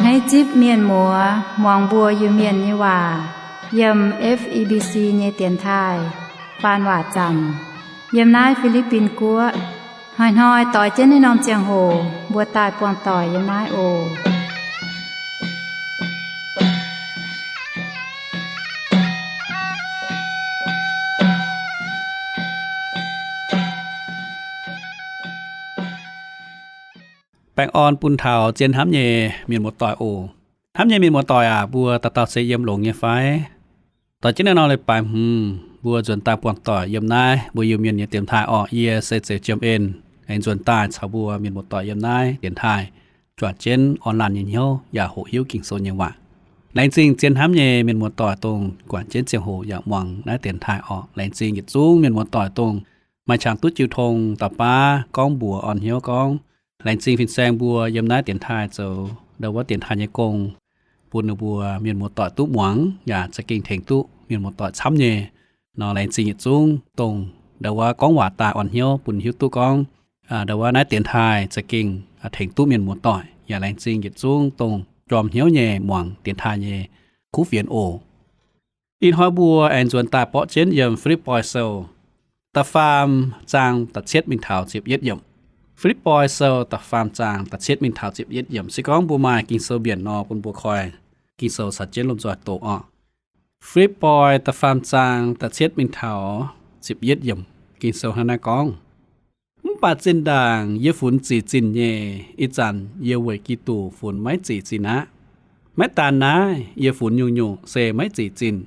Naaiv zipv mienh muoz muangx mbuo Iu-Mienh nyei waac yiem F E B C nyei dienx taaih faan waac zaamc yiem naaiv Fi^li^bin Guoqv. Hnoi-hnoi doix jienv naaiv norm ziangh hoc mbuo daaih buangh doic yiem naaiv oc. Baengh orn bun taux zien hnamv nyei mienh muoz-doic oc. Hnamv nyei mienh muoz-doic aac, mbuo dauh dauh se yiem longx nyei fai? Doix jienv naaiv norm leiz-baaix hmz mbuo nzuonx daaih buangh doic yiem naaiv mbuo Iu-Mienh nyei dienx taaih orqc. Yie se Zeux Jiem En, aengx nzuonx daaih caux mbuo mienh muoz-doic yiem naaiv dienx taaih juangc jienv orn laanh nyei hnyouv yaac hoqc hiuv Ging-Sou nyei waac. Laengz zingh zien hnamv nyei mienh muoz-doic dongh guangc jienv ziangh hoc yaac muangx naaiv dienx taaih orqc. Laengz zingh yietc zungv mienh muoz-doic dongh maaih qangx duqv jiu tong daux baav gorngv mbuox orn hnyouv gorngv, laengz zingh fin-saeng mbuo yiem naaiv dienx taaih zoux ndau wuov dienx taaih nyei gong, bun ninh mbuo mienh muoz-doic duqv muangx yaac za'gengh tengx duqv mienh muoz-doic camv nyei. Nor laengz zingh yietc zungv dongh ndau wuov gorngv waac daaih orn hnyouv bun hiuv duqv gorngv ndau wuov naaiv dienx taaih za'gengh tengx duqv mienh muoz-doic. Yaac laengz zingh yietc zungv dongh jorm hnyouv nyei muangx dienx taaih nyei kuv fienx oc. Ih hnoi mbuo aengx nzuonx daaih borqv jienv yiem Fi^lipv^poi Sou da'faam zaang da'cietv mingh taux ziepc yietv yiemc. Fi^lipv^poi Sou da'faam zaang da'cietv mingh taux ziepc yietv yiemc. Se gorngv mbuo maaih Ging-Sou mbienc nor, bun mbuo koi Ging-Sou caux jienv lomh nzoih doqc orqc. Fi^lipv^poi da'faam zaang da'cietv mingh taux ziepc yietv yiemc. Ging-Sou hnangv naaiv gorngv, Mv baac zinh ndaangc yie funx zic zinh nyei, ih zanc yie weic Giduc funx maiv zic zinh aqv. Maiv daan naaiv, yie funx nyungc-nyungc se maiv zic zinh,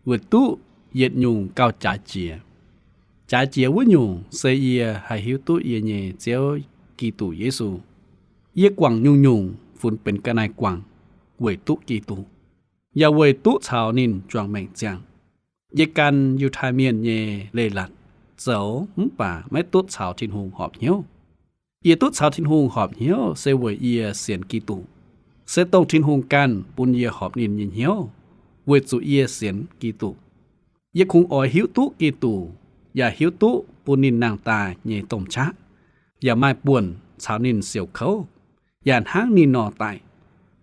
weic duqv yietc nyungc gauh jaaix jiex. Jaaix jiex wuov nyungc se yie haih hiuv duqv yie nyei Ziouv Giduc Yesu. Yie guangc nyungc-nyungc funx benx ga'naaiv guangc weic duqv Giduc, yaac weic duqv caux ninh juangc maengc ziangh. Yie gan Yiutai Mienh nyei leiz-latc zoux mv baac maiv duqv caux Tin-Hungh horpc hnyouv. Yie duqv caux Tin-Hungh horpc hnyouv se weic yie sienx Giduc, se dongh Tin-Hungh ganh bun yie horpc ninh nyei hnyouv, weic zuqc yie sienx Giduc. Yie kungx oix hiuv duqv Giduc, yaac hiuv duqv bun ninh nangh daaih nyei domh qaqv, yaac maaih buonc caux ninh siouc kouv, yaac hnangv ninh nor daic,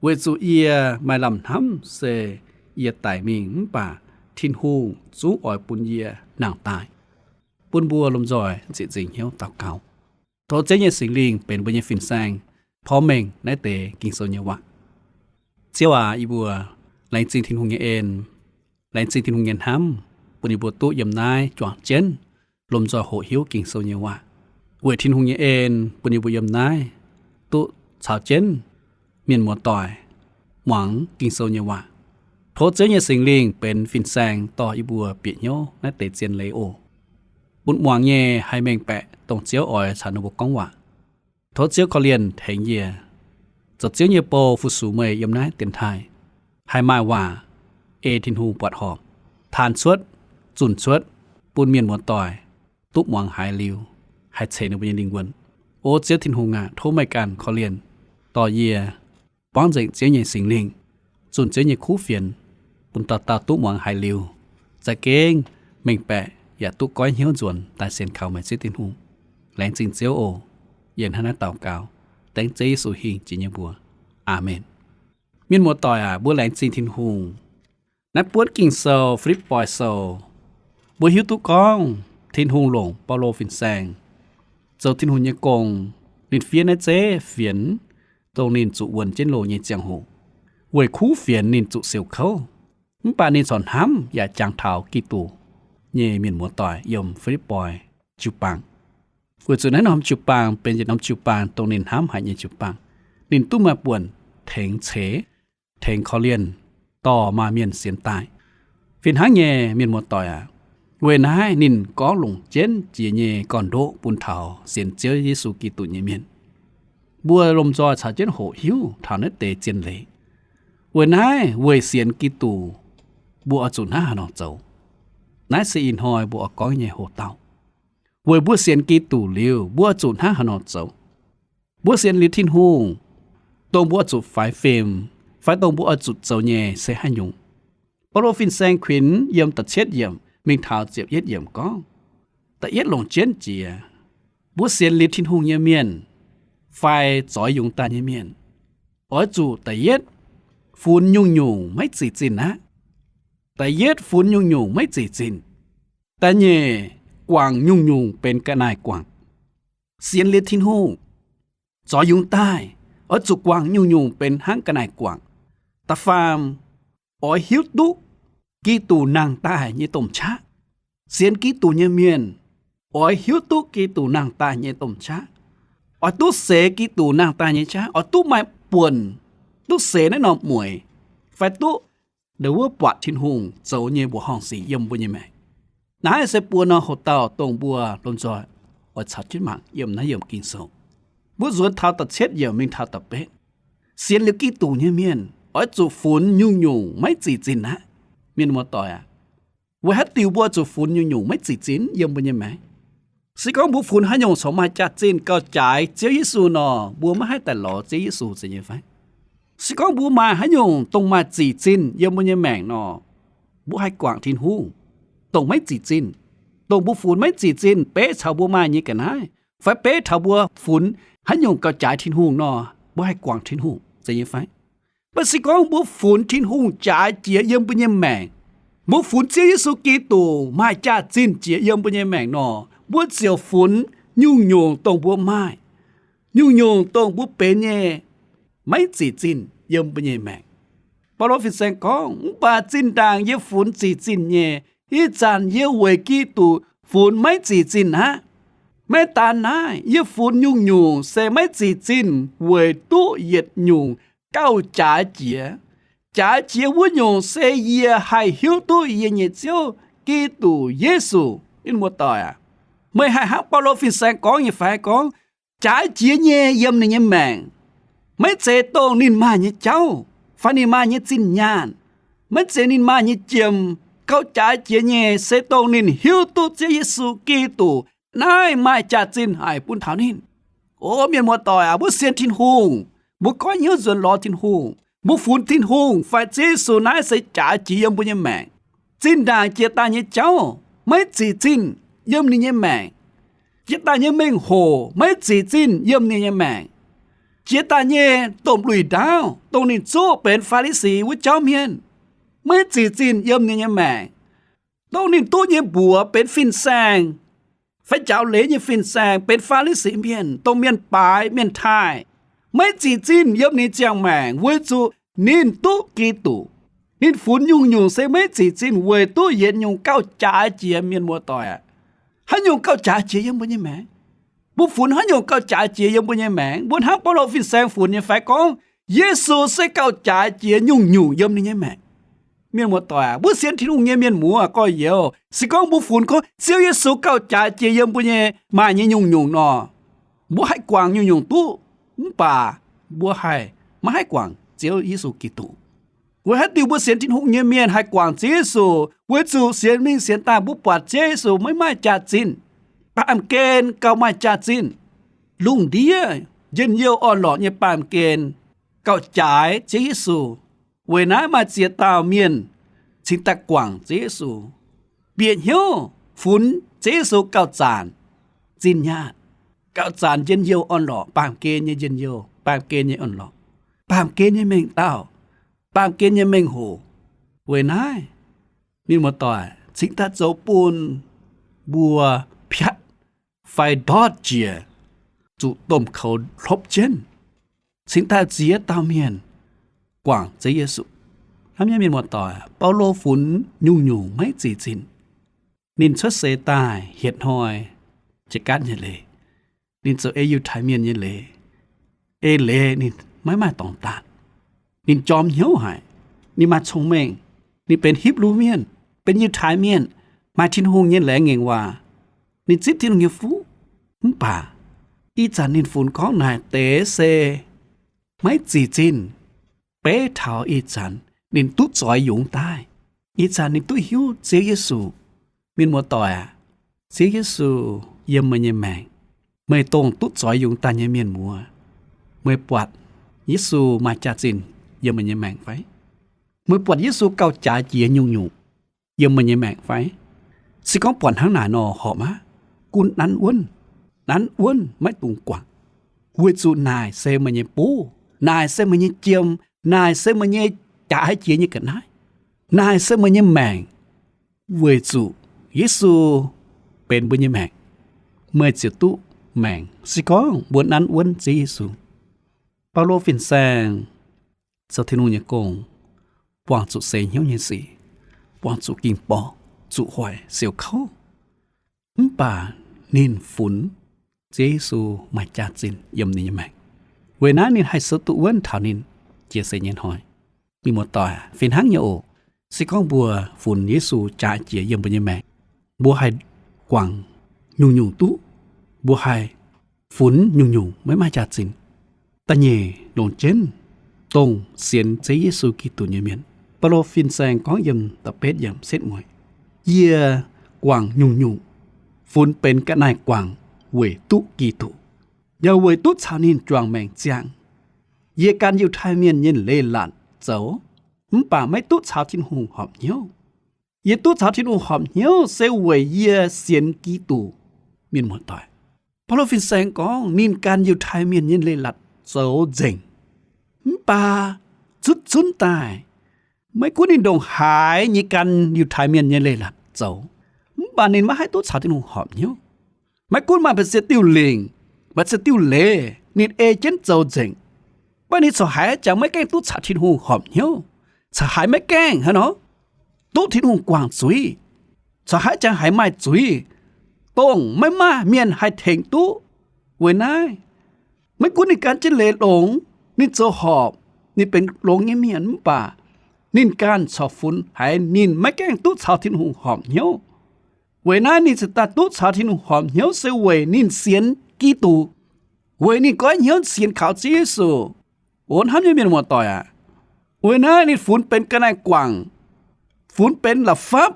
weic zuqc yie maaih lamh hnamv se yie daic mingh mv baac Tin-Hungh zungv oix bun yie nangh daaih. Bun mbuo lomh nzoih ziec nzingc hnyouv daux gaux. Tov Ziouv nyei Singx Lingh benx mbuo nyei fin-saeng porv mengh naaiv deix Ging-Sou nyei waac. Ziouv aac, yie mbuo laengz zingh Tin-Hungh nyei en, laengz zingh Tin-Hungh nyei hnamv, bun yie mbuo duqv yiem naaiv juangc jienv lomh nzoih hoqc hiuv Ging-Sou nyei waac. Weic Tin-Hungh nyei en bun yie mbuo yiem naaiv duqv caux jienv mienh muoz-doic muangx Ging-Sou nyei waac. Tov Ziouv nyei Singx Lingh benx fin-saeng dorh yie mbuo bieqc hnyouv naaiv deix zien leiz oc. Bun muangx nyei haih mengh baeqc dongh Ziouv oix caux ninh mbuo gorngv waac. Tov Ziouv korv-lienh tengx yie, zoux Ziouv nyei bou fu-sux meih yiem naaiv dienx taaih, haih maaih waac ei Tin-Hungh buatc horpc, taan cuotv, zunh cuotv, bun mienh muoz-doic duqv muangx haiz liuz, haih ceix ninh mbuo nyei lingh wuonh. O Ziouv Tin-Hungh aac, tov meih ganh korv-lienh dorh yie buangv nzengc Ziouv nyei Singx Lingh, zunh Ziouv nyei kuv fienx, bun dauh dauh duqv muangx haiz liuz, za'gengh mengh baeqc yaac duqv goiv hnyouv nzuonx daaih sienx kaux meih Ziouv Tin-Hungh. Laengz zingh Ziouv oc. Yie hnangv naaiv daux gaux dengv Ziouv Yesu hingh jiex nyei mbuox. Aamen. Mienh muoz-doic aac, mbuo laengz zingh Tin-Hungh. Naaiv buonv Ging-Sou, Fi^lipv^poi Sou, mbuo hiuv duqv gorngv Tin-Hungh longc Baulo fin-saeng zoux Tin-Hungh nyei gong, ninh fiev naaiv zeiv fienx dongh ninh zuqc wuonx jienv loh nyei ziangh hoc, weic kuv fienx ninh zuqc siouc kouv. Mv baac ninh corc hnamv yaac jangx taux Giduc nyei mienh muoz-doic yiem Fi^lipv^poi jiu-baang. Weic zuqc naaiv norm jiu-baang benx yietc norm jiu-baang dongh ninh hnamv haic nyei jiu-baang, ninh duqv maaih buonc tengx ceix, tengx korv-lienh dorh maaih mienh sienx daaih. Fih hnangv nyei, mienh muoz-doic aac, weic naaiv ninh gorngv longc jienv jiex nyei gorn-ndoqv bun taux sienx Ziouv Yesu Giduc nyei mienh. Mbuo lomh nzoih caux jienv hoqc hiuv taux naaiv deix zien leiz. Weic naaiv, weic sienx Giduc, mbuo oix zuqc hnangv haaix nor zoux? Naaiv se ih hnoi mbuo oix gorngv nyei hoc-dauh. Weic mbuo sienx Giduc liuz, mbuo oix zuqc hnangv haaix nor zoux? Mbuo sienx liuz Tin-Hungh, dongh mbuo oix zuqc faix fim fai dongh mbuo oix zuqc zoux nyei se haaix nyungc? Baulo fin-saeng kuinx yiem da'cietv yiemc mingh taux ziepc yietv yiemc gorngv, da'yietv longc jienv jiex, mbuo sienx liuz Tin-Hungh nyei mienh fai zoix yungz daaih nyei mienh, oix zuqc da'yietv funx nyungc-nyungc maiv zic zinh aqv. Da'yietv funx nyungc-nyungc maiv zic zinh. Da'nyeic guangc nyungc-nyungc benx ga'naaiv guangc. Sienx liuz Tin-Hungh, zoux yungz daaih oix zuqc guangc nyungc-nyungc benx hnangv ga'naaiv guangc. Da'faam, oix hiuv duqv Giduc nangh daaih nyei domh qaqv. Sienx Giduc nyei mienh oix hiuv duqv Giduc nangh daaih nyei domh qaqv, oix duqv seix Giduc nangh daaih nyei qaqv, oix duqv maaih buonc, duqv seix naaiv norm mueic, fai duqv ndau wuov buatc Tin-Hungh zoux nyei mbuoqc horngh sic yiem mbuo nyei maengc. Naaiv se buo norm hoc-dauh dongh mbuo lomh nzoih oix caux jienv mangc yiem naaiv yiemc Ging-Sou. Mbuo nzuonx taux da'cietv yiemc mingh taux da'betv. Sienx liuz Giduc nyei mienh oix zuqc funx nyungc-nyungc maiv zic zinh aqv. Mienh muoz-doic aac, weic haaix diuc mbuo zuqc funx nyungc-nyungc maiv zic zinh yiem mbuo nyei maengc? Se gorngv mbuo funx haaix nyungc corc maaih jaax-zinh gauh jaaix Ziouv Yesu nor, mbuo maiv haih daaih lorz Ziouv Yesu zeiz nyei fai? Se gorngv mbuo maaih haaix nyungc dongh maaih zic zinh yiem mbuo nyei maengc nor, mbuo haih guangc Tin-Hungh. Dongh maiv zic zinh, dongh mbuo funx maiv zic zinh beiv caux mbuo maaih nyei ga'naaiv, fai beiv taux mbuo funx haaix nyungc gauh jaaix Tin-Hungh nor, mbuo haih guangc Tin-Hungh zeiz nyei fai? Mv baac se gorngv mbuo funx Tin-Hungh jaaix jiex yiem mbuo nyei maengc, mbuo funx Ziouv Yesu Giduc maaih jaax-zinh jiex yiem mbuo nyei maengc nor, mbuo ziouc funx nyungc-nyungc dongh mbuo maaih, nyungc-nyungc dongh mbuo benx nyei maiv zic zinh yiem mbuo nyei maengc. Baulo fin-saeng gorngv, mv baac zinh ndaangc yie funx zic zinh nyei, ih zanc yie weic Giduc funx maiv zic zinh aqv. Maiv daan naaiv, yie funx nyungc-nyungc se maiv zic zinh weic duqv yietc nyungc gauh jaaix jiex. Jaaix jiex wuov nyungc se yie haih hiuv duqv yie nyei Ziouv, Giduc Yesu. Mienh muoz-doic aac, meih haih hnangv Baulo fin-saeng gorngv nyei fai? Gorngv jaaix jiex nyei yiem ninh nyei maengc, maiv zeiz dongh ninh maaih nyei jauv fai ninh maaih nyei zinh nyaanh, maiv zeiz ninh maaih nyei jiem. Gauh jaaix jiex nyei se dongh ninh hiuv duqv Ziouv Yesu Giduc naaiv maaih jaax-zinh haic bun taux ninh. O mienh muoz-doic aac, mbuo sienx Tin-Hungh, mbuo goiv hnyouv nzuonx lorz Tin-Hungh, mbuo funx Tin-Hungh fai Ziouv Yesu naaiv se jaaix jiex yiem mbuo nyei maengc. Zinh ndaangc jiex daaih nyei jauv maiv zic zinh yiem ninh nyei maengc. Jiex daaih nyei mengh hoc maiv zic zinh yiem ninh nyei maengc. Jiex daaih nyei domh luic ndaauv, dongh ninh zuqv benx Faa^li^si wuov jauv mienh, maiv zic zinh yiem ninh nyei maengc. Dongh ninh duqv nyei mbuox benx fin-saeng, fai njaaux leiz nyei fin-saeng benx Faa^li^si mienh, dongh mienh baaix mienh taaih, maiv zic zinh yiem ninh ziangh maengc weic zuqc ninh duqv Giduc. Ninh funx nyungc-nyungc se maiv zic zinh weic duqv yietc nyungc gauh jaaix jiex. Mienh muoz-doic aac, haaix nyungc gauh jaaix jiex yiem mbuo nyei maengc? Mbuo funx haaix nyungc gauh jaaix jiex yiem mbuo nyei maengc? Mbuo hnangv Baulo fin-saeng funx nyei fai? Gorngv Yesu se gauh jaaix jiex nyungc-nyungc yiem ninh nyei maengc. Mienh muoz-doic aac, mbuo sienx Tin-Hungh nyei mienh muoz gorx-youz, se gorngv mbuo funx gorngv Ziouv Yesu gauh jaaix jiex yiem mbuo nyei maaih nyei nyungc-nyungc nor, mbuo haih guangc nyungc-nyungc duqv, mv baac mbuo haih maiv haih guangc Ziouv Yesu Giduc. Weic haaix diuc mbuo sienx Tin-Hungh nyei mienh haih guangc Ziouv Yesu? Weic zuqc sienx mingh sienx daaih mbuo buatc Ziouv Yesu maiv maaih jaax-zinh. Baamh gen gauh maaih jaax-zinh. Lungh ndiev njien-youh orn-lorqc nyei baamh gen gauh jaaix Ziouv Yesu. Weic naaiv maaih ziex dauh mienh cingx daaih guangc Ziouv Yesu, bieqc hnyouv funx Ziouv Yesu gauh zanc zinh nyaanh, gauh zanc njien-youh orn-lorqc, baamh gen nyei njien-youh, baamh gen nyei orn-lorqc, baamh gen nyei mengh dauh, baamh gen nyei mengh hoc. Weic naaiv, mienh muoz-doic, cingx daaih zoux bun mbuo piatv fai ndortv jiex, zuqc domh koux hlopv jienv, cingx daaih ziex dauh mienh guangc Ziouv Yesu. Hnamv nyei mienh muoz-doic, Baulo funx nyungc-nyungc maiv zic zinh. Ninh cuotv seix daaih hietc hnoi jiex gaatv nyei leiz, ninh zoux ei Yiutai Mienh nyei leiz. Eix leiz ninh maiv maaih dorngx daanh. Ninh jorm hnyouv haic. Ninh maaih cong-mengh. Ninh benx Hipv^lu Mienh, benx Yiutai Mienh, maaih Tin-Hungh nyei laengz ngaengc waac. Ninh zipv Tin-Hungh nyei fuqv. Mv baac ih zanc ninh funx gorngv naaic deix se maiv zic zinh, beiv taux ih zanc ninh duqv zoix yungz daaih. Ih zanc ninh duqv hiuv Ziouv Yesu. Mienh muoz-doic aac, Ziouv Yesu yiem meih nyei maengc. Meih dongh duqv zoix yungz daaih nyei mienh muoz, meih buatc Yesu maaih jaax-zinh yiem meih nyei maengc fai? Meih buatc Yesu gauh jaaix jiex nyungc-nyungc yiem meih nyei maengc fai? Se gorngv buatc hnangv naaic nor, horpc aqv. Gunv nanv wuonv, nanv wuonv, maiv dungx guangc, weic zuqc naaic se meih nyei buv, naaic se meih nyei jiem, naaic se meih nyei jaaix jiex nyei ga'naaiv. Naaiv se meih nyei maengc. Weic zuqc Yesu benx mbuo nyei maengc, meih ziouc duqv maengc. Se gorngv mbuo nanv wuonv Ziouv Yesu. Baulo fin-saeng zoux Tin-Hungh nyei gong, buangh zuqc seix hnyouv nyei sic, buangh zuqc ging-borqc, zuqc hoic, siouc kouv. Mv baac ninh funx Ziouv Yesu maaih jaax-zinh yiem ninh nyei maengc. Weic naaiv ninh haih souv duqv wuonv taux ninh jiex seix nyei hnoi. Mienh muoz-doic, fih hnangv nyei oc. Se gorngv mbuo funx Yesu jaax jiex yiem mbuo nyei maengc, mbuo haih guangc nyungc-nyungc duqv, mbuo haih funx nyungc-nyungc maiv maaih jaax-zinh. Da'nyeic longc jienv dongh sienx Ziouv Yesu Giduc nyei mienh. Baulo fin-saeng gorngv yiem da'betv yiemc setv mueiz, yie guangc nyungc-nyungc, funx benx ga'naaiv guangc weic duqv Giduc, yaac weic duqv caux ninh juangc maengc ziangh. Yie gan Yiutai Mienh nyei leiz-latc zoux, mv baac maiv duqv caux Tin-Hungh horpc hnyouv. Yie duqv caux Tin-Hungh horpc hnyouv se weic yie sienx Giduc. Mienh muoz-doic, Baulo fin-saeng gorngv ninh gan Yiutai Mienh nyei leiz-latc zoux nzengc, mv baac zutv zunv daaih, maiv gunv ninh ndongc haaix nyei gan Yiutai Mienh nyei leiz-latc zoux, mv baac ninh maiv haih duqv caux Tin-Hungh horpc hnyouv. Maiv gunv maaih ba'ziex diuh lingc, ba'ziex diuh leiz ninh ei jienv zoux nzengc, mv baac ninh corc haiz jangx maiv gaengh duqv caux Tin-Hungh horpc hnyouv, corc haiz maiv gaengh hnangv nor duqv Tin-Hungh guangc zuiz, corc haiz jangx haiz maaih zuiz, dongh maiv maaih mienh haih tengx duqv. Weic naaiv, maiv gunv ninh gan jienv leiz longx, ninh zoux horpc, ninh benx longx nyei mienh, mv baac ninh ganh corc funx haiz ninh maiv gaengh duqv caux Tin-Hungh horpc hnyouv. Weic naaiv ninh ziouc daaih duqv caux Tin-Hungh horpc hnyouv se weic ninh sienx Giduc, weic ninh goiv hnyouv sienx kaux Ziouv Yesu. O hnamv nyei mienh muoz-doic aac, weic naaiv ninh funx benx ga'naaiv guangc, funx benx la'fapv,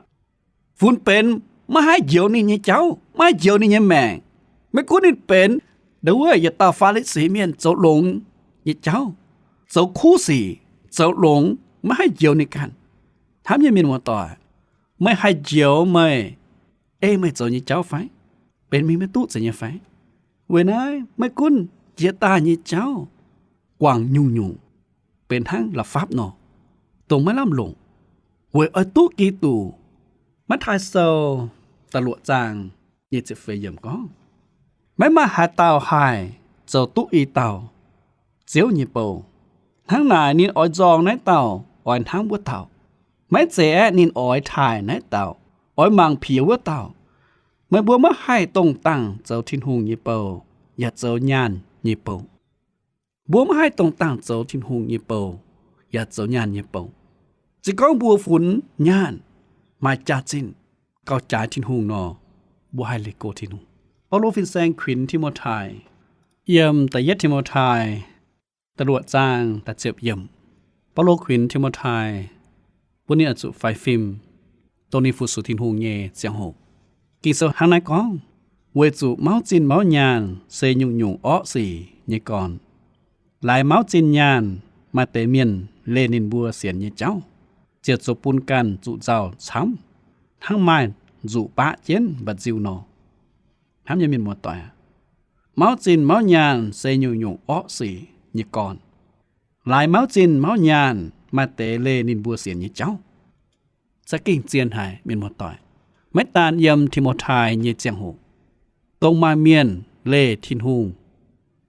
funx benx maiv haih njoux ninh nyei jauv, maiv haih njoux ninh nyei maengc. Maiv gunv ninh benx ndau wuov yietc dauh Faa^li^si Mienh zoux longx nyei jauv, zoux kuv sic, zoux longx, maiv haih njoux ninh ganh. Hnamv nyei mienh muoz-doic, meih haih njoux meih ei meih zoux nyei jauv fai? Benx mingh maiv duqv zeiz nyei fai? Weic naaiv maiv gunv jiex daaih nyei jauv guangc nyungc-nyungc benx hnangv la'fapv nor, dongh maiv lamh longc, weic oix duqv Giduc. Matv^taai Sou da'luoqc zaang nyei ziepc feix yiemc gorngv, maiv maaih haaix dauh haih zoux duqv i dauh Ziouv nyei bou. Hnangv naaic ninh oix nzorng naaiv dauh oix hnamv wuov dauh. Maiv zeiz aeqv, ninh oix taaih naaiv dauh oix mangc piex wuov dauh. Meih mbuo maiv haih dongh dangh zoux Tin-Hungh nyei bou yaac zoux nyaanh nyei bou. Mbuo maiv haih dongh dangh zoux Tin-Hungh nyei bou yaac zoux nyaanh nyei bou. Se gorngv mbuo funx nyaanh, maaih jaax-zinh, gauh jaaix Tin-Hungh nor, mbuo haih leih go Tin-Hungh. Baulo fin-saeng kuinx Ti^mo^tai yiem da'yietv Ti^mo^tai da'luoqc zaang da'ziepc yiemc. Baulo kuinx Ti^mo^tai bun ninh oix zuqc faix fim, dongh ninh fu-sux Tin-Hungh nyei ziangh hoc. Ging-Sou hnangv naaiv gorngv, weic zuqc mauv zinh mauv nyaanh se nyungc-nyungc orqv sic nyei gorn. Laaix mauv zinh nyaanh, maaih deix mienh leih ninh mbuo sienx nyei jauv, ziouc zoux bun ganh zuqc nzauh camv, hnangv maaih nzuqc baqv jienv mba'nziu nor. Hnamv nyei mienh muoz-doic, mauv zinh mauv nyaanh se nyungc-nyungc orqv sic nyei gorn. Laaix mauv zinh mauv nyaanh, maaih deix leih ninh mbuo sienx nyei jauv. Za'gengh zien haic mienh muoz-doic. Maiv daan yiem Ti^mo^tai nyei ziangh hoc, dongh maaih mienh leih Tin-Hungh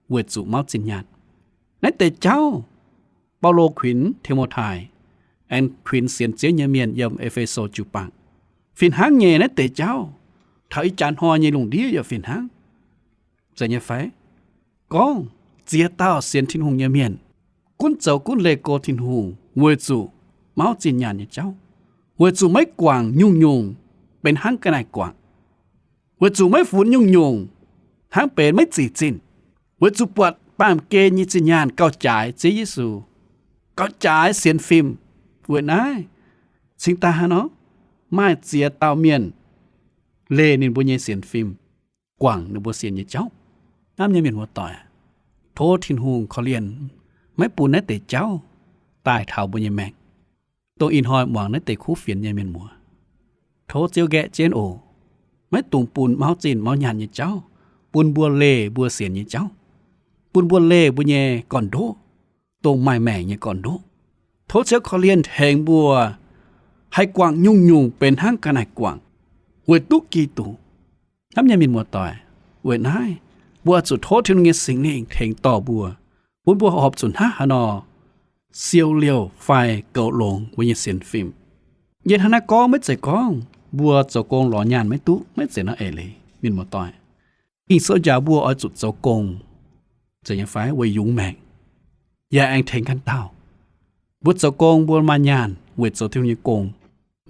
weic zuqc mauv zinh nyaanh. Naaiv deix jauv Baulo kuinx Ti^mo^tai, aengx kuinx sienx Ziouv nyei mienh yiem E^fe^so jiu-baang. Fih hnangv nyei naaiv deix jauv taux ih jaax hnoi nyei lungh ndiev yaac fih hnangv. Zeiz nyei fai? Gorngv ziex dauh sienx Tin-Hungh nyei mienh gunv zoux gunv leih go Tin-Hungh weic zuqc mauv zinh nyaanh nyei jauv, weic zuqc maiv guangc nyungc-nyungc benx hnangv ga'naaiv guangc, weic zuqc maiv funx nyungc-nyungc hnangv benx maiv zic zinh, weic zuqc buatc baamh gen nyei zinh nyaanh gauh jaaix Ziouv Yesu, gauh jaaix sienx fim. Weic naaiv cingx daaih hnangv nor, maaih ziex dauh mienh leih ninh mbuo nyei sienx fim, guangc ninh mbuo sienx nyei jauv. Hnamv nyei mienh muoz-doic, tov Tin-Hungh korv-lienh maiv bun naaiv deix jauv daaih taux mbuo nyei maengc. Dongh ih hnoi muangx naaiv deix kuv fienx nyei mienh muoz, tov Ziouv nqaeqv jienv oc. Maiv dungx bun mauv zinh mauv nyaanh nyei jauv bun mbuo leih mbuo sienx nyei jauv, bun mbuo leih mbuo nyei gorn-ndoqv, dongh maaih maengc nyei gorn-ndoqv. Tov Ziouv korv-lienh tengx mbuo haih guangc nyungc-nyungc benx hnangv ga'naaiv guangc, weic duqv Giduc. Hnamv nyei mienh muoz-doic, weic naaiv mbuo oix zuqc tov Tin-Hungh nyei Singx Lingh tengx dorh mbuo, bun mbuo horpc zuqc hnangv haaix nor siou liouh fai goux longx mbuo nyei sienx fim. Yie hnangv naaiv gorngv maiv zeiz gorngv mbuo zoux gong lorz nyaanh maiv duqv, maiv zeiz nor eix leiz, mienh muoz-doic. Ging-Sou njaaux mbuo oix zuqc zoux gong, zeiz nyei fai, weic yungz maengc, yaac aengx tengx ganh dauh. Mbuo zoux gong, mbuo maaih nyaanh weic zoux Tin-Hungh nyei gong,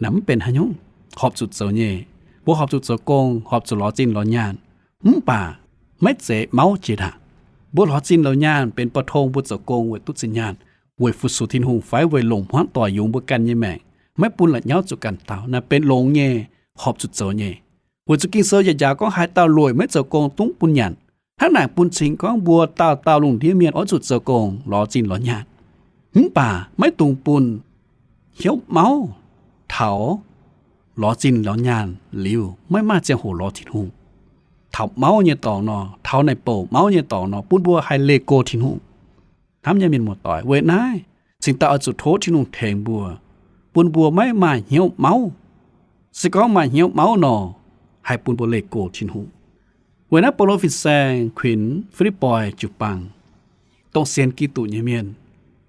naaic mv benx haaix nyungc, horpc zuqc zoux nyei. Mbuo horpc zuqc zoux gong, horpc zuqc lorz zinh lorz nyaanh, mv baac maiv zeiz mauv jiex ndaangc. Mbuo lorz zinh lorz nyaanh benx bou tong mbuo zoux gong weic duqv zinh nyaanh, weic fu-sux Tin-Hungh fai weic longc hmuangv doic yungz mbuo ganh nyei maengc, maiv bun la'nyauv zuqc ganh dauh, naaic benx longx nyei, horpc zuqc zoux nyei. Weic zuqc Ging-Sou yaac njaaux gorngv haaix dauh lueic maiv zoux gong dungv bun nyanc. Hnangv naaic bun cing gorngv mbuo dauh dauh lungh ndiev mienh oix zuqc zoux gong lorz zinh lorz nyaanh, mv baac maiv dungx bun hnyouv mauv taux lorz zinh lorz nyaanh liuz maiv maaih ziangh hoc lorz Tin-Hungh. Taux mauv nyei dorngx nor, taux naaic bouc mauv nyei dorngx nor, bun mbuo haih leih go Tin-Hungh. Hnamv nyei mienh muoz-doic, weic naaiv cingx daaih oix zuqc tov Tin-Hungh tengx mbuo, bun mbuo maiv maaih hnyouv mauv. Se gorngv maaih hnyouv mauv nor, haih bun mbuo leih go Tin-Hungh. Weic naaiv Baulo fin-saeng kuinx Fi^lipv^poi jiu-baang, dongh sienx Giduc nyei mienh,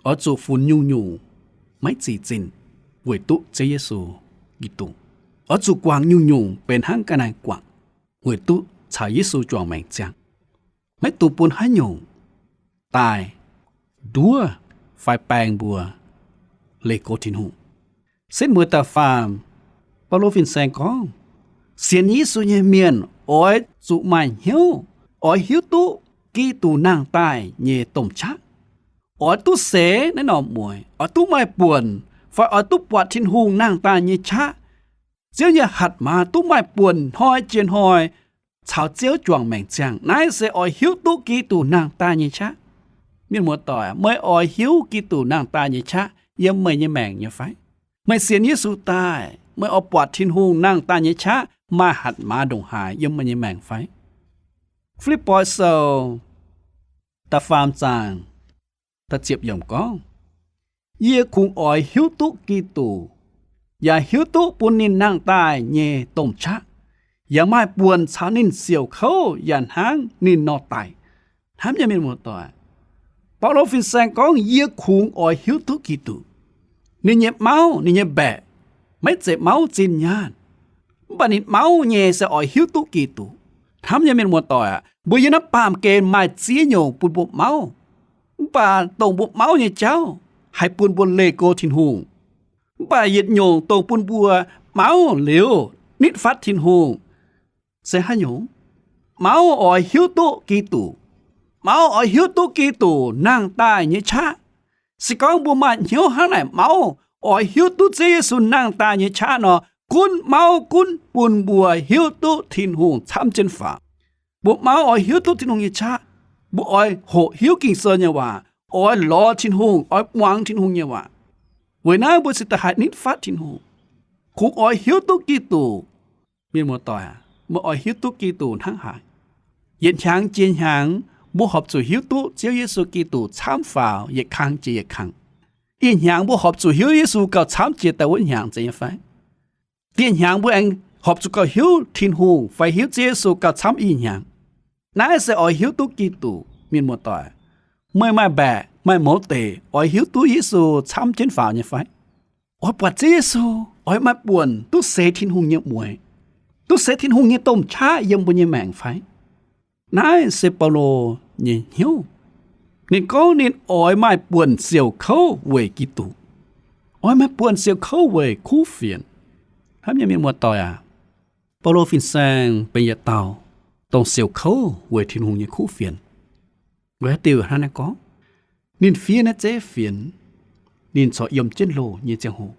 oix zuqc funx nyungc-nyungc maiv zic zinh weic duqv Ziouv Yesu Giduc. Oix zuqc guangc nyungc-nyungc benx hnangv ga'naaiv guangc weic duqv caux Yesu juangc maengc ziangh. Maiv dungx bun haaix nyungc daaih nduov fai baeng mbuo leih go Tin-Hungh. Setv mueiz da'faam, Baulo fin-saeng gorngv, sienx Yesu nyei mienh oix zuqc maaih hnyouv, oix hiuv duqv Giduc nangh daaih nyei domh qaqv. Oix duqv seix naaiv norm mueiz, oix duqv maaih buonc, fai oix duqv buatc Tin-Hungh nangh daaih nyei qaqv. Ziouv nyei hatc maaz duqv maaih buonc hnoi jiex hnoi caux Ziouv juangc maengc ziangh. Naaiv se oix hiuv duqv Giduc nangh daaih nyei qaqv. Mienh muoz-doic, meih oix hiuv Giduc nangh daaih nyei qaqv yiem meih nyei maengc nyei fai? Meih sienx Yesu daaih, meih oix buatc Tin-Hungh nangh daaih nyei qaqv maaih hatc maaz ndongc haaix yiem meih nyei maengc fai? Fi^lipv^poi Sou da'faam zaang da'ziepc yiemc gorngv, yie kungx oix hiuv duqv Giduc, yaac hiuv duqv bun ninh nangh daaih nyei domh qaqv, yaac maaih buonc caux ninh siouc kouv yaac hnangv ninh nor daic. Hnamv nyei mienh muoz-doic, Baulo fin-saeng gorngv, yie kungx oix hiuv duqv Giduc. Ninh nyei mauv, ninh nyei mbaeqc, maiv zeiz mauv zinh nyaanh, mv baac ninh mauv nyei se oix hiuv duqv Giduc. Hnamv nyei mienh muoz-doic aac, mbuo yiem naaiv baamh gen maaih ziex nyungc bun mbuo mauv, mv baac dongh mbuo mauv nyei jauv haih bun mbuo leih go Tin-Hungh. Mv baac yietc nyungc dongh bun mbuo mauv liuz nitv fatv Tin-Hungh se haaix nyungc? Mauv oix hiuv duqv Giduc. Mauv oix hiuv duqv Giduc nangh daaih nyei qaqv. Se gorngv mbuo maaih hnyouv hnangv naaic mauv oix hiuv duqv Ziouv Yesu nangh daaih nyei qaqv nor, gunv mauv gunv bun mbuo hiuv duqv Tin-Hungh camv jienv faaux. Mbuo mauv oix hiuv duqv Tin-Hungh nyei qaqv. Mbuo oix hoqc hiuv Ging-Sou nyei waac, oix lorz Tin-Hungh, oix muangx Tin-Hungh nyei waac. Weic naaiv mbuo cingx daaih haih nitv fatv Tin-Hungh, kungx oix hiuv duqv Giduc. Mienh muoz-doic aac, meih oix hiuv duqv Giduc hnangv haaix? Yietc hnyangx jiex hnyangx mbuo horpc zuqc hiuv duqv Ziouv Yesu Giduc camv faaux yietc kang jiex yietc kang. Ih hnyangx mbuo horpc zuqc hiuv Yesu gauh camv jiex daaih wuov hnyangx zeiz nyei fai? Dieh hnyangx mbuo aengx horpc zuqc gauh hiuv Tin-Hungh fai hiuv Ziouv Yesu gauh camv ih hnyangx. Naaiv se oix hiuv duqv Giduc, mienh muoz-doic. Meih maaih mbaeqc, maaih mouz deic, oix hiuv duqv Yesu camv jienv faaux nyei fai? Oix buatc Ziouv Yesu, oix maaih buonc duqv seix Tin-Hungh nyei mueiz, duqv seix Tin-Hungh nyei domh qaqv yiem mbuo nyei maengc fai? Naaiv se Baulo nyei hnyouv. Ninh gorngv ninh oix maaih buonc siouc kouv weic Giduc, oix maaih buonc siouc kouv weic kuv fienx. Hnamv nyei mienh muoz-doic aac, Baulo fin-saeng benx yietc dauh dongh siouc kouv weic Tin-Hungh nyei kuv fienx. Weic haaix diuc hnangv naaiv gorngv? Ninh fiev naaiv zeiv fienx, ninh corc yiem jienv loh nyei ziangh hoc.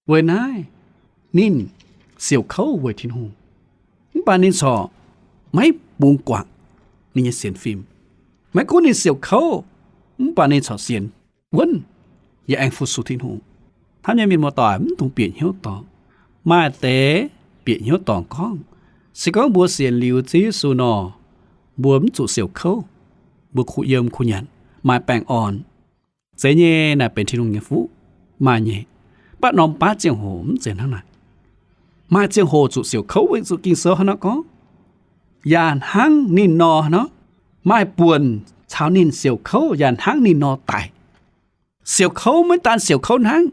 Weic naaiv ninh siouc kouv weic Tin-Hungh, mv baac ninh corc maiv bungx guangc ninh nyei sienx fim. Maiv gunv ninh siouc kouv, mv baac ninh corc sienx wuonv, yaac aengx fu-sux Tin-Hungh. Hnamv nyei mienh muoz-doic, mv dungx bieqc hnyouv dorngc. Maaih deix bieqc hnyouv dorngc gorngv, se gorngv mbuo sienx liuz Ziouv Yesu nor, mbuo mv zuqc siouc kouv, mbuo kuh yiem kuh nyanc, maaih baengh orn. Zeiz nyei, naaic benx Tin-Hungh nyei fuqv. maaih nyei. Mv baac norm baav ziangh hoc mv zeiz hnangv naaic. Maaih ziangh hoc zuqc siouc kouv weic zuqc Ging-Sou hnangv nor gorngv, yaac hnangv ninh nor nor, maaih buonc caux ninh siouc kouv yaac hnangv ninh nor daic. Siouc kouv maiv daan siouc kouv hnangv,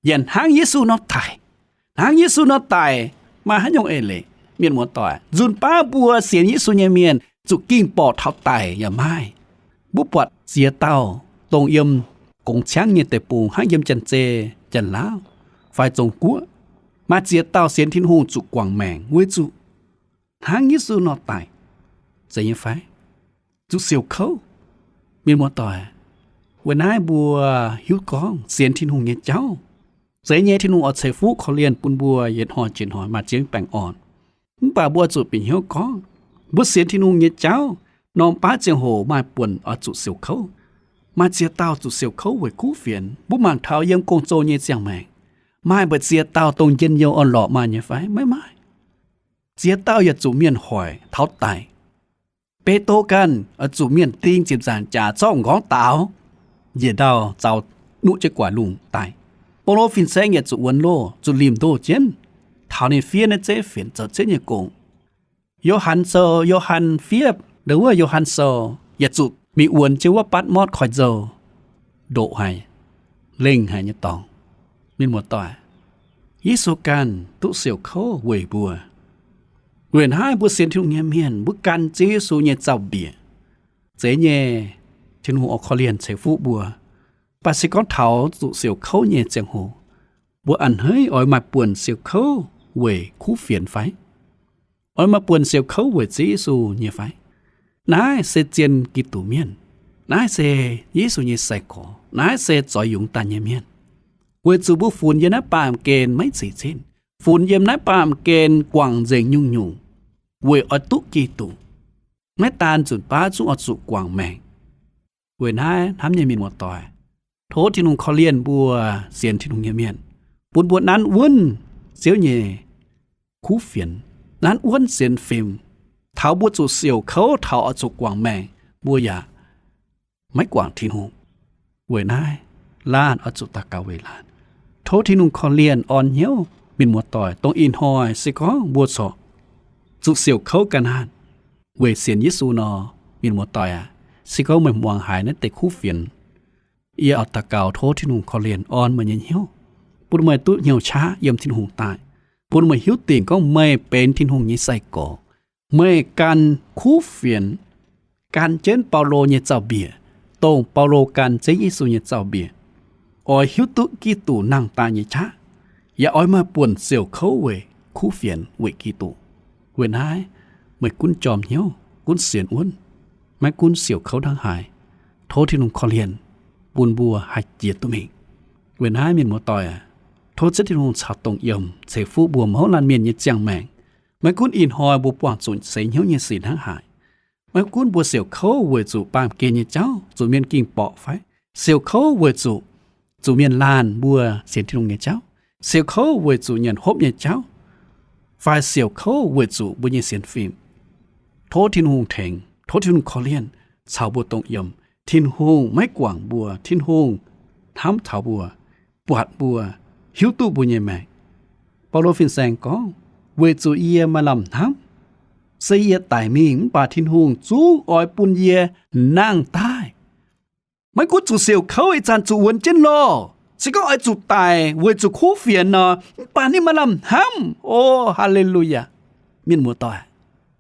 yaac hnangv Yesu nor daic. Hnangv Yesu nor daic maaih haaix nyungc eix leiz? Mienh muoz-doic, nzunc baav mbuo sienx Yesu nyei mienh zuqc ging borqc taux daic yaac maaih. Mbuo buatc ziex dauh dongh yiem gongx ciangv nyei deic-bung hnangv yiem Janx-Zei, Janx-Laauv fai Zong-Guoqv, maaih ziex dauh sienx Tin-Hungh zuqc guangc maengc weic zuqc hnangv Yesu nor daic. Zeiz nyei fai? Zuqc siouc kouv. Mienh muoz-doic, weic naaiv mbuo hiuv gorngv sienx Tin-Hungh nyei jauv, zeiz nyei Tin-Hungh oix ceix fuqv korv-lienh bun mbuo yietc hnoi jiex hnoi maaih ziex baengh orn. Mv baac mbuo zuqc bieqc hnyouv gorngv, mbuo sienx Tin-Hungh nyei jauv, norm baav ziangh hoc maaih buonc oix zuqc siouc kouv. Maaih ziex dauh zuqc siouc kouv weic kuv fienx. Mbuo mangc taux yiem gong-zoh nyei ziangh maengc, maaih mbu'ziex dauh dongh njien-youh orn-lorqc maaih nyei fai? Maiv maaih. Ziex dauh yaac zuqc mienh hoic taux daic. Be^do ganh oix zuqc mienh ding ziepc nzaangc jaax zorqv m'nqorngv daaux, njiec ndau zaux nuqv jienv guaax lungh daic. Baulo fin-saeng yaac zuqc wuonx loh, zuqc limh ndoh jienv, taux ninh fiev naaiv zeiv fienx zoux ziouv nyei gong. Yo^han Sou, Yo^han fiev ndo wuov Yo^han Sou yaac zuqc mingh wuonx jienv wuov Batv^morv Koiv-Nzou, ndoqc haic, lengh haic nyei dorngx. Mienh muoz-doic, Yesu ganh duqv siouc kouv weic mbuo. Weic naaiv mbuo sienx Tin-Hungh nyei mienh, mbuo gan Ziouv Yesu nyei zaux-mbiec, zeiz nyei Tin-Hungh oix korv-lienh ceix fuqv mbuo. Mv baac se gorngv taux zuqc siouc kouv nyei ziangh hoc, mbuo a'hneiv oix maaih buonc siouc kouv weic kuv fienx fai? Oix maaih buonc siouc kouv weic Ziouv Yesu nyei fai? Naaiv se zien Giduc mienh. Naaiv se Yesu nyei sai-gorx. Naaiv se zoix yungz daaih nyei mienh. Weic zuqc mbuo funx yiem naaiv baamh gen maiv ceix zinh, funx yiem naaiv baamh gen guangc nzengc nyungc-nyungc weic oix duqv Giduc. Maiv daan nzunc baav zungv oix zuqc guangc maengc. Weic naaiv hnamv nyei mienh muoz-doic, tov Tin-Hungh korv-lienh mbuo sienx Tin-Hungh nyei mienh, bun mbuo nanv wuonv Ziouv nyei kuv fienx, nanv wuonv sienx fim. Taux mbuo zuqc siouc kouv, taux oix zuqc guangc maengc, mbuo yaac maiv guangc Tin-Hungh. Weic naaiv laanh oix zuqc daux gaux weic laanh. Tov Tin-Hungh korv-lienh orn hnyouv mienh muoz-doic, dongh ih hnoi se gorngv mbuo corc zuqc siouc kouv ga'naanh weic sienx Yesu nor, mienh muoz-doic aac, se gorngv meih muangx haiz naaiv deix kuv fienx, yie oix daux gaux tov Tin-Hungh korv-lienh orn meih nyei hnyouv, bun meih duqv hnyouv qaqv yiem Tin-Hungh daaih, bun meih hiuv dingc gorngv meih benx Tin-Hungh nyei sai-gorx. Meih gan kuv fienx, gan jienv Baulo nyei zaux-mbiec, dongh Baulo gan Ziouv Yesu nyei zaux-mbiec, oix hiuv duqv Giduc nangh daaih nyei qaqv, yaac oix maaih buonc siouc kouv weic kuv fienx weic Giduc. Weic naaiv meih gunv jorm hnyouv, gunv sienx wuonv, maiv gunv siouc kouv hnangv haaix. Tov Tin-Hungh korv-lienh bun mbuo haih jiex duqv mingh. Weic naaiv mienh muoz-doic aac, tov Ziouv Tin-Hungh caux dongh yiemc ceix fuqv mbuo mouz laanh mienh nyei ziangh maengc. Maiv gunv ih hnoi mbuo buangh zuqc seix hnyouv nyei sic hnangv haaix, maiv gunv mbuo siouc kouv weic zuqc baamh gen nyei jauv, zuqc mienh ging borqc fai, siouc kouv weic zuqc zuqc mienh laanh mbuo sienx Tin-Hungh nyei jauv, siouc kouv weic zuqc nyanc hopv nyei jauv, fai siouc kouv weic zuqc mbuo nyei sienx fim, tov Tin-Hungh tengx, tov Tin-Hungh korv-lienh caux mbuo dongh yiemc. Tin-Hungh maiv guangc mbuo. Tin-Hungh hnamv taux mbuo, buatc mbuo, hiuv duqv mbuo nyei maengc. Baulo fin-saeng gorngv, weic zuqc yie maaih lamh hnamv, se yie daic mingh mv baac Tin-Hungh zungv oix bun yie nangh daaih. Maiv gunv zuqc siouc kouv, ih zanc zuqc wuonx jienv loh, se gorngv oix zuqc daic weic zuqc kuv fienx nor, mv baac ninh maaih lamh hnamv. O, haa^le^lu^yaa. Mienh muoz-doic,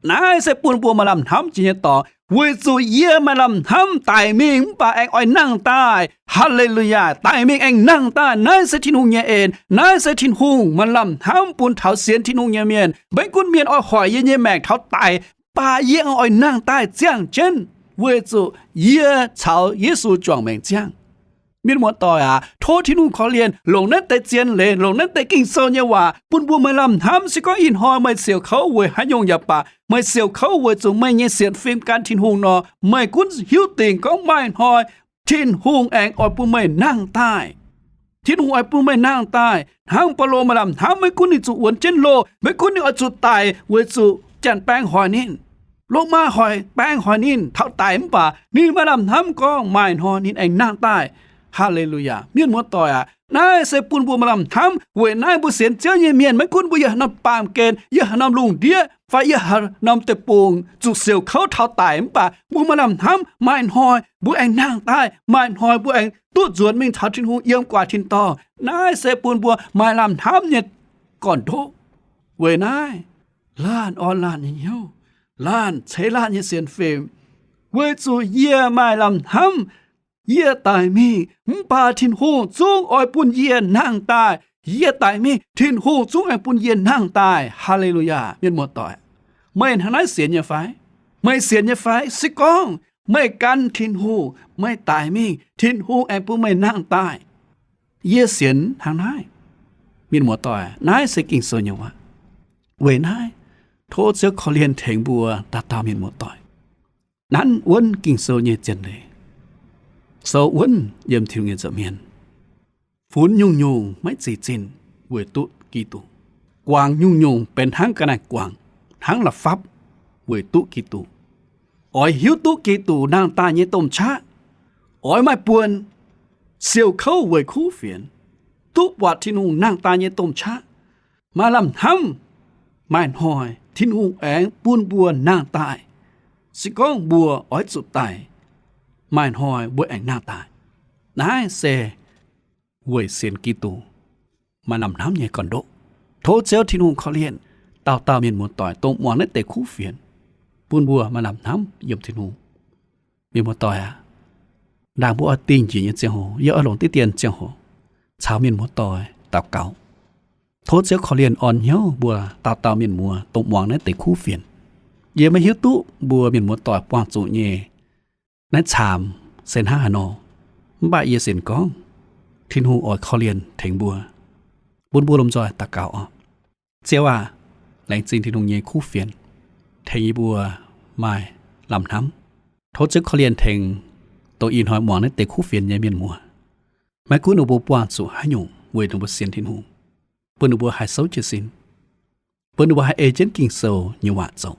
naaiv se bun mbuo maaih lamh hnamv jiex nyei dorngx. Weic zuqc yie maaih lamh hnamv, daic mingh mv baac aengx oix nangh daaih. Haa^le^lu^yaa. Daic mingh aengx nangh daaih. Naaiv se Tin-Hungh nyei en. Naaiv se Tin-Hungh maaih lamh hnamv bun taux sienx Tin-Hungh nyei mienh. Maiv gunv mienh oix hoic yie nyei maengc taux daic, mv baac yie oix nangh daaih ziangh jienv, weic zuqc yie caux Yesu juangc maengc ziangh. Mienh muoz-doic aac, tov Tin-Hungh korv-lienh longc naaiv deix zien leiz, longc naaiv deix Ging-Sou nyei waac bun mbuo maaih lamh hnamv. Se gorngv ih hnoi meih siouc kouv weic haaix nyungc yaac baac, meih siouc kouv weic zuqc meih nyei sienx fim gan Tin-Hungh nor, meih gunv hiuv dingc gorngv maaih hnoi Tin-Hungh aengx oix bun meih nangh daaih. Tin-Hungh oix bun meih nangh daaih. Hnangv Baulo maaih lamh hnamv, maiv gunv ninh zuqc wuonx jienv loh, maiv gunv ninh oix zuqc daic weic zuqc janx-baeng hoic ninh, Lomaa hoic, baeng hoic ninh taux daic, mv baac ninh maaih lamh hnamv gorngv maaih hnoi ninh aengx nangh daaih. Haa^le^lu^yaa. Mienh muoz-doic aac, Naaiv se bun mbuo maaih lamh hnamv. Weic naaiv mbuo sienx Ziouv nyei mienh, maiv gunv mbuo yiem haaix norm baamh gen, yiem haaix norm lungh ndiev, fai yiem haaix norm deic-bung zuqc siouc kouv taux daic mv baac, mbuo maaih lamh hnamv maaih hnoi mbuo aengx nangh daaih, maaih hnoi mbuo aengx duqv nzuonx mingh caux Tin-Hungh yiem guaax tin-dorngh. Naaiv se bun mbuo maaih lamh hnamv nyei gorn-ndoqv. Weic naaiv laanh orn laanh nyei hnyouv, laanh ceix laanh nyei sienx fim, weic zuqc yie maaih lamh hnamv. Yie daic mingh mv baac Tin-Hungh zungv oix bun yie nangh daaih. Yie daic mingh, Tin-Hungh zungv aengx bun yie nangh daaih. Haa^le^lu^yaa, mienh muoz-doic. Meih hnangv naaiv sienx nyei fai? Meih sienx nyei fai? Se gorngv meih gan Tin-Hungh, meih daic mingh, Tin-Hungh aengx bun meih nangh daaih. Yie sienx hnangv naaiv. Mienh muoz-doic, naaiv se Ging-Sou nyei waac. Weic naaiv, tov Ziouv korv-lienh tengx mbuo dauh dauh mienh muoz-doic nanv wuonv Ging-Sou nyei zien leiz, sou wuonv yiem Tin-Hungh nyei nza'hmien, funx nyungc-nyungc maiv zeiz zinh weic duqv Giduc, guangc nyungc-nyungc benx hnangv ga'naaiv guangc, hnangv la'fapv weic duqv Giduc. Oix hiuv duqv Giduc nangh daaih nyei domh qaqv. Oix maaih buonc siouc kouv weic kuv fienx, duqv buatc Tin-Hungh nangh daaih nyei domh qaqv. Maaih lamh hnamv, maaih hnoi Tin-Hungh aengx bun mbuo nangh daaih. Se gorngv mbuo oix zuqc daic, maaih hnoi mbuo aengx nangh daaih. Naaiv se weic sienx Giduc maaih lamh hnamv nyei gorn-ndoqv. Tov Ziouv Tin-Hungh korv-lienh dauh dauh mienh muoz-doic dongh muangx naaiv deix kuv fienx, bun mbuo maaih lamh hnamv yiem Tin-Hungh. Mienh muoz-doic aac, ndaangc mbuo oix dingh njiec nyei ziangh hoc, yie oix longc diqv dien ziangh hoc caux mienh muoz-doic daux gaux. Tov Ziouv korv-lienh orn hnyouv mbuo dauh dauh mienh muoz dongh muangx naaiv deix kuv fienx. Yie maiv hiuv duqv mbuo mienh muoz-doic buangh zuqc nyei naaiv caamx se hnangv haaix nor, mv baac yie sienx gorngv Tin-Hungh oix korv-lienh tengx mbuo. Bun mbuo lomh nzoih daux gaux oc. Ziouv aac, laengz zingh Tin-Hungh nyei kuv fienx tengx yie mbuo maaih lamh hnamv. Tov Ziouv korv-lienh tengx dongh ih hnoi muangx naaiv deix kuv fienx nyei mienh muoz. Maiv gunv ninh mbuo buangh zuqc haaix nyungc weic ninh mbuo sienx Tin-Hungh, bun ninh mbuo haih souv jiez sin, bun ninh mbuo haih ei jienv Ging-Sou nyei waac zoux,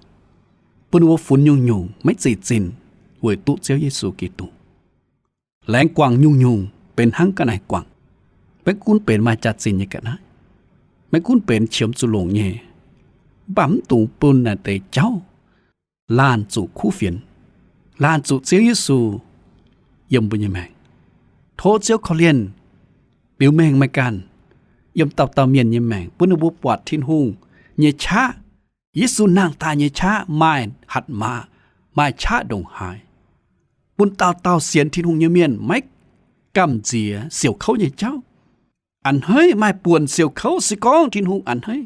bun ninh mbuo funx nyungc-nyungc maiv zeiz zinh weic duqv Ziouv Yesu Giduc. Laengz guangc nyungc-nyungc benx hnangv ga'naaiv guangc. Maiv gunv benx maaih jaax-zinh nyei ga'naaiv, maiv gunv benx qiemx zuqc longc nyei, mv baac mv dungx bun naaiv deix jauv laanh zuqc kuv fienx, laanh zuqc Ziouv Yesu yiem mbuo nyei maengc. Tov Ziouv korv-lienh biux mengh meih ganh yiem dauh dauh mienh nyei maengc, bun ninh mbuo buatc Tin-Hungh nyei qaqv, Yesu nangh daaih nyei qaqv maaih hatc maaz, maaih qaqv ndongc haaix, bun dauh dauh sienx Tin-Hungh nyei mienh maiv gamh nziex siouc kouv nyei jauv. A'hneiv maaih buonc siouc kouv se gorngv Tin-Hungh a'hneiv.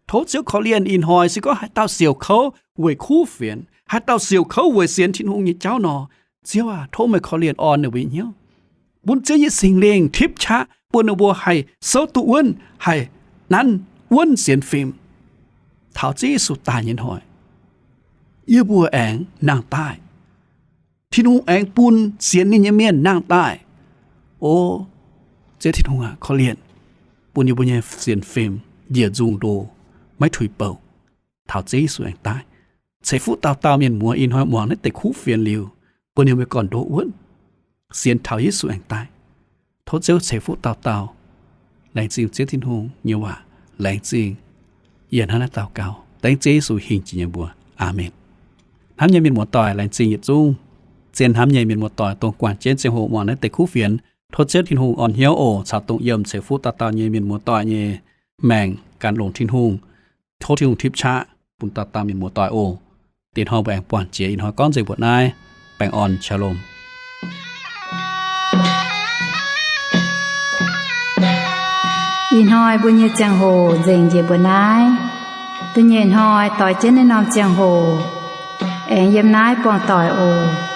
Tov Ziouv korv-lienh ih hnoi se gorngv haaix dauh siouc kouv weic kuv fienx, haaix dauh siouc kouv weic sienx Tin-Hungh nyei jauv nor, Ziouv aac, tov meih korv-lienh orn ninh mbuo nyei hnyouv, bun Ziouv nyei Singx Lingh tipv qaqv bun ninh mbuo haih souv duqv wuonv, haih nanv wuonv sienx fim taux Ziouv Yesu daaih nyei hnoi. Yie mbuo aengx nangh daaih. Tin-Hungh aengx bun sienx ninh nyei mienh nangh daaih. O Ziouv Tin-Hungh aac, korv-lienh bun yie mbuo nyei sienx fim njiec nzungh ndo, maiv tuix bouc, taux Ziouv Yesu aengx daaih. Ceix fuqv dauh dauh mienh muoz ih hnoi muangx naaiv deix kuv fienx liuz, bun ninh mbuo gorn-ndoqv wuonv, sienx taux Yesu aengx daaih. Tov Ziouv ceix fuqv dauh dauh. Laengz zingh Ziouv Tin-Hungh nyei waac. Laengz zingh. Yie hnangv naaiv daux gaux dengv Ziouv Yesu hingh jiex nyei mbuox. Aamen. Hnamv nyei mienh muoz-doic, laengz zingh yietc zungv zien hnamv nyei mienh muoz-doic dongh guangc jienv ziangh hoc muangx naaiv deix kuv fienx. Tov Ziouv Tin-Hungh orn hnyouv oc caux dongh yiem ceix fuqv dauh dauh nyei mienh muoz-doic nyei maengc gan longx Tin-Hungh. Tov Tin-Hungh tipv qaqv bun dauh dauh mienh muoz-doic oc. Diex hnoi mbuo aengx buangh jiex, ih hnoi gorngv nzengc mbuoqc naaiv. Baengh orn, shalom. Ih hnoi mbuo nyei ziangh hoc nzengc njiec mbuoqc naaiv. Da'nyeic hnoi doix jienv naaiv norm ziangh hoc aengx yiem naaiv buangh doic oc.